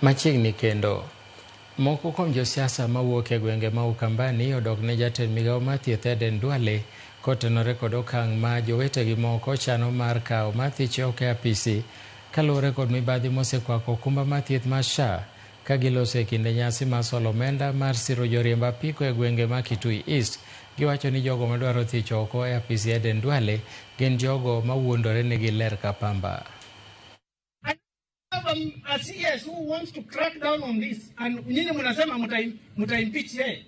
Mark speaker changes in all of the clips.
Speaker 1: Machiegni kendo, moko kuom josiasa mawuok e gwenge ma Ukambani odok ne jatend migawo mar thieth Aden Duale kotenore kod okang' ma jowetegi moko chano mar kawo mar thich oko e apisi kaluwore kod mibadhi mosekwako okumba mar thieth mar SHA ka giloso e kinde nyasi mar solo omenda mar siro joriemb apiko e gwenge ma Kitui East. Giwacho ni jogo madwaro thich oko e apisi Aden Duale gin jogo mawuondore ni giler ka pamba.
Speaker 2: A CS who wants to crack down on this and nyinyi mnasema muta impeach yeye.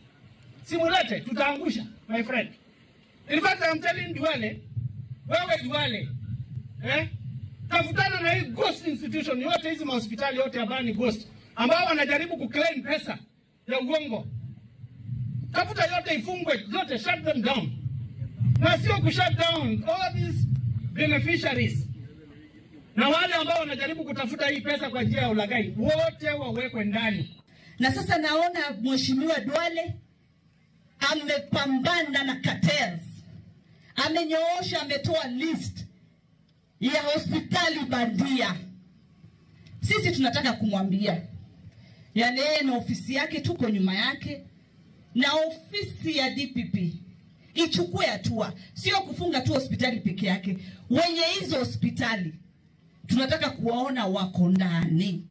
Speaker 2: Simulete, tutaangusha, my friend. In fact, I'm telling Duale, wewe Duale, eh? Tafutana na hii ghost institution yote, hizi mahospitali yote ambayo ni ghost, ambao wanajaribu kuclaim pesa ya uongo. Tafuta yote ifungwe, zote, shut them down. Na sio kushut down all these beneficiaries na wale ambao wanajaribu kutafuta hii pesa kwa njia ya ulaghai wote wawekwe ndani.
Speaker 3: Na sasa naona Mheshimiwa Duale amepambana na cartels, amenyoosha, ametoa list ya hospitali bandia. Sisi tunataka kumwambia, yani yeye na ofisi yake tuko nyuma yake, na ofisi ya DPP ichukue hatua, sio kufunga tu hospitali peke yake. Wenye hizo hospitali tunataka kuwaona wako ndani.